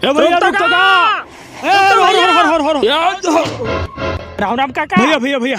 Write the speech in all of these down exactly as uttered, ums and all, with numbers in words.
ए भैया, रुक तो रुक तो का। का। ए, रुक तो हर, हर, भैया। हर, हर, हर। या तो। राम राम काका। भैया, भैया, भैया,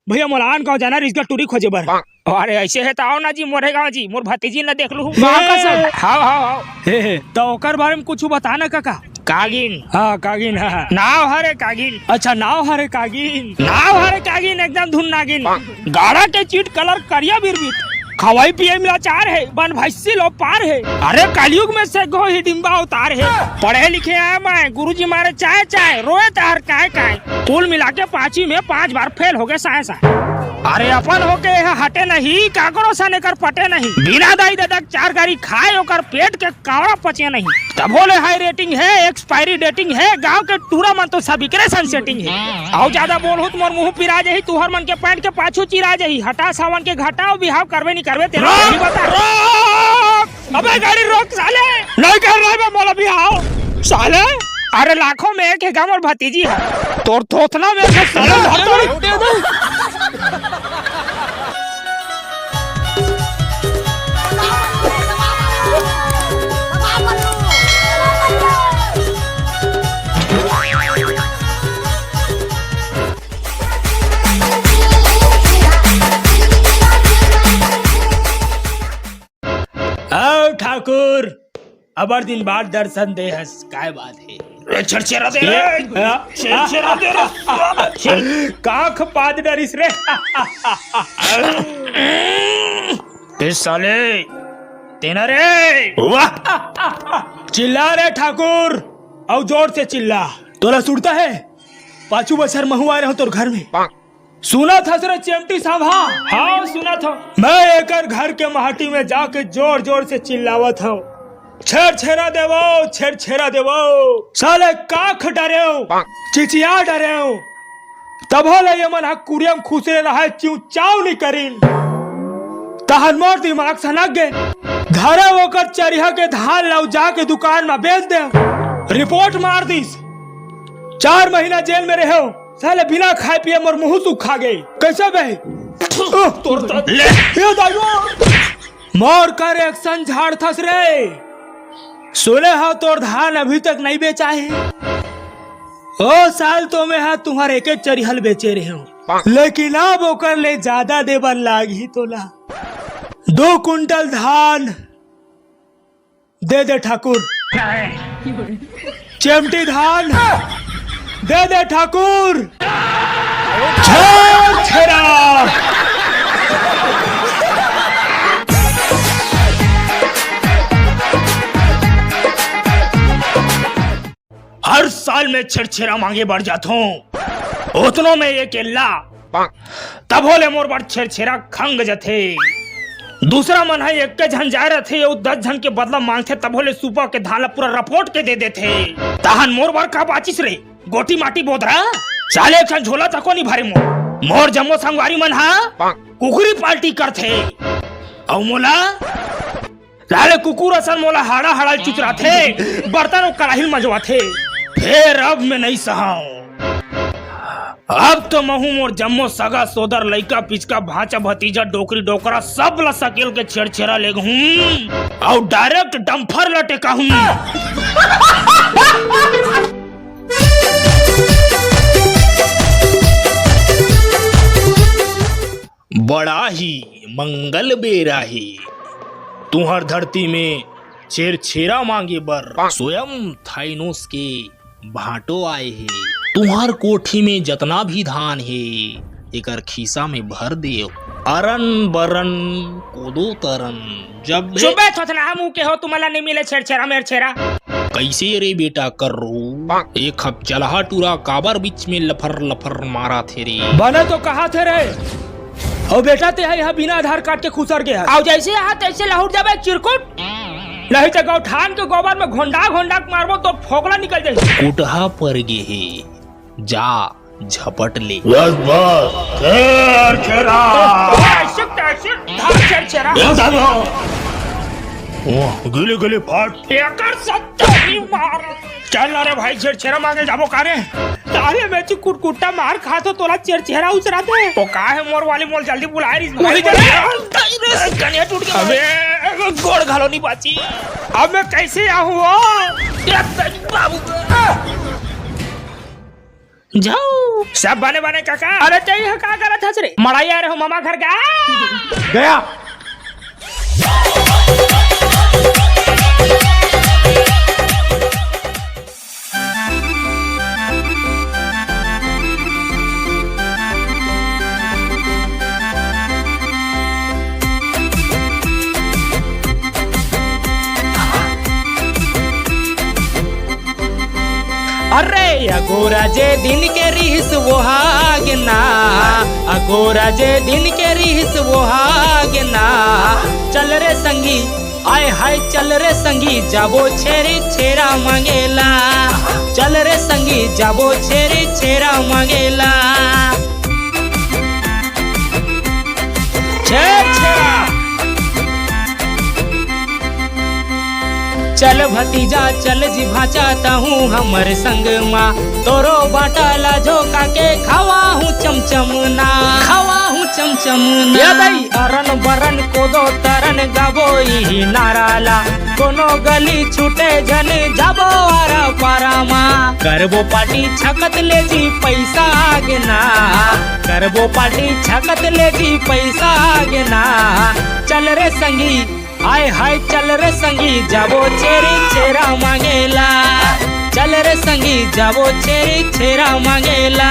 भैया, मोला आन गाँव जाना रिहिस गा टूरी खोजे बर। अरे, ऐसे है तो आओ ना जी मोरे गाँव जी, मोर भतीजी न देख लू। ए। कहाँ का सब? हाव, हाव, हाव। हे, हे, तो ओकर बारे में कुछ बता ना काका। कागिन। हाँ, कागिन, हाँ, हाँ। नाव हरे कागिन। अच्छा, नाव हरे कागिन। नाव हरे कागिन, एकदम धुन नागिन। गाड़ा के चीट, कलर करिया बिरबिट। खवाई पिए में लाचार है, बन भैंसी लो पार है। अरे कलयुग में से गो ही डिम्बा उतार है। पढ़े लिखे आए मैं, गुरुजी मारे चाय चाय, रोए तार काय काय। कुल मिला के पाँचवी में पाँच बार फेल हो गए साए साए। अरे अपन होके यहाँ हटे नहीं, काकरो सन एकर पटे नहीं। बिना दाई ददा के चार गारी खाए, ओकर पेट के कावड़ा पचे नहीं। तभो ले हाई रेटिंग है, एक्सपायरी डेटिंग है, गांव के टूरा मन तो सब इकरे सन सेटिंग है। अउ ज्यादा बोलहू त मोर मुंह पिरा जाही, तुहर मन के पैंट के पाछू चिरा जाही। हटा सावन के घाटा, अउ बिहाव करबे नहीं करबे, तेरा रोक, यही बता। रोक! अबे गाड़ी रोक साले, नहीं कर रहा मैं मोला बिहाव साले। अरे लाखों में एक है गा मोर भतीजी है, तोर थोथना में एक है साले। आओ ठाकुर, अबर दिन बाद दर्शन दे हस, काय बात है? ए, छेरछेरा दे रे। ए, आ, छेरछेरा दे रे। काख पाद डरिस रे। ए साले, तेना रे। वाह। चिल्ला रे ठाकुर, अउ जोर से चिल्ला। तोला सुनता है? पाछू बछर महू आए रहूं तोर घर में। सुनत हस रे चेमटी साहब? हाँ, सुनत हंव। मैं एकर घर के माटी में जाके जोर जोर से चिल्लावत हंव, छेरछेरा देवो, छेरछेरा देवो। साले काख डरेव, चिचिया डरेव, तभो ले ये मन ह कुरिया म खुसरे रहय, चिंव चांव नी करिन। तहन मोर दिमाग सनक गे। धरेव ओकर चरिहा के धान ल अउ जाके दुकान म बेच देव। रिपोर्ट मार दिस। चार महीना जेल में रहेव। साले बिना खाए पिए मोर मुंह सुखा गे। कैसे बे? तोर त ले। ये दाइयो। मोर करेक्शन झाड़थस रे। सुने हंव तोर धान अभी तक नहीं बेचा है। ओ साल तो मैं हा तुंहर एक एक चरिहा ल बेचे रहेंव, लेकिन अब ओकर ले ज्यादा दे बर लागही तोला। दो कुंटल धान दे दे ठाकुर। चेमटी धान दे दे ठाकुर। छेरछेरा। हर साल मैं छेरछेरा मांगे बर जाथों, ओतनो में एक एल्ला, तभो ले मोर बर छेरछेरा खंग जथे। दूसरा मन ह एक झन जाए रथे, अउ दस झन के बदला मांगथे, तभो ले सुपा के धान ल पूरा रपोट के दे देथे। तहन मोर बर का बाचिस रे? गोटी माटी बोदरा? साले एक झन झोला तको नी भरे मोर। मोर जम्मो संगवारी मन ह कुकुरी पार्टी करथे। अउ मोला साले कुकुर असन मोला हाड़ा हाड़ा ल चुचराथे, बर्तन अउ कड़ाही ल मंजवाथे। फेर अब मैं नइ सहांव। अब तो महूं मोर जम्मो सगा सोदर, लइका पिचका, भांचा भतीजा, डोकरी डोकरा, सब ल सकेल के छेरछेरा लेगहूं अउ डायरेक्ट डंफर ल टेकाहूं। बड़ा ही मंगल बेरा हे। तुंहर धरती में छेरछेरा मांगे बर स्वयं थाइनोस के भांटो आए हे। तुंहर कोठी में जतना भी धान हे, एकर खीसा में भर देव। अरन बरन कोदो तरन जब चुपे थोथना, हम ऊ के हो, तुमन ला नइ मिले छेरछेरा मेरछेरा। कइसे रे बेटा कर रो? एक हप चलहा टूरा काबर बीच में लफर लफर मारा थे रे? बने तो कहा थे रे। अउ बेटा ते ह यहाँ बिना आधार कार्ड के खुसर गे हस। अउ जैसे यहाँ तैसे लहुट जाबे चिरकुट। नहीं तो गौठान के गोबर में घोंडा घोंडा के मारबो तो फोकला निकल जाही। कुटहा पर गे हे, जा झपट ले। बस, बस, छेरछेरा। ऐसे तैसे धार छेरछेरा। ए दादा। ओ, गिली गिली फाट। एकर सत्ता ही मार। चल ना रे भाई, छेरछेरा मांगे जाबो का रे? तारे में तू कुटकुट्टा मार खा तो तोला छेरछेरा उसराथे। तो का हे मोर वाली मोल जल्दी बुलाए रिस भाई। वही बोल। जरा। कनिया टूट गया। अबे, गोड़ घालो नहीं बाची। अब मैं कैसे आऊँ? बाबू। जाओ। सब बने बने काका। अरे तैं ह का करत हस रे? मड़ई आय रहेंव मामा घर का। गया। अरे अगोरा जे दिन के रिहिस वो हा गे ना, अगोरा जे दिन के रिहिस वो हा गे ना। चल रे संगी, आय हाय चल रे संगी, जाबो छेरी छेरा मांगेला। चल रे संगी, जाबो छेरी छेरा मांगेला। छेर छेरा। चल भतीजा चल जी भांचा तहूँ हमर संग मा, तोरो बाटा ला झोंका के खवाहूँ चमचम ना, खवाहूँ चमचम ना। या दाई। अरन बरन कोदो तरन गाबो इही नारा ला, कोनो गली छूटे झन जाबो आरा पारा मा। करबो पार्टी छकत ले जी पैसा आगे ना, करबो पार्टी छकत ले जी पैसा आगे ना। चल रे संगी, आय हाय चल रे संगी, जाबो छेरी छेरा मांगेला। चल रे संगी, जाबो छेरी छेरा मांगेला।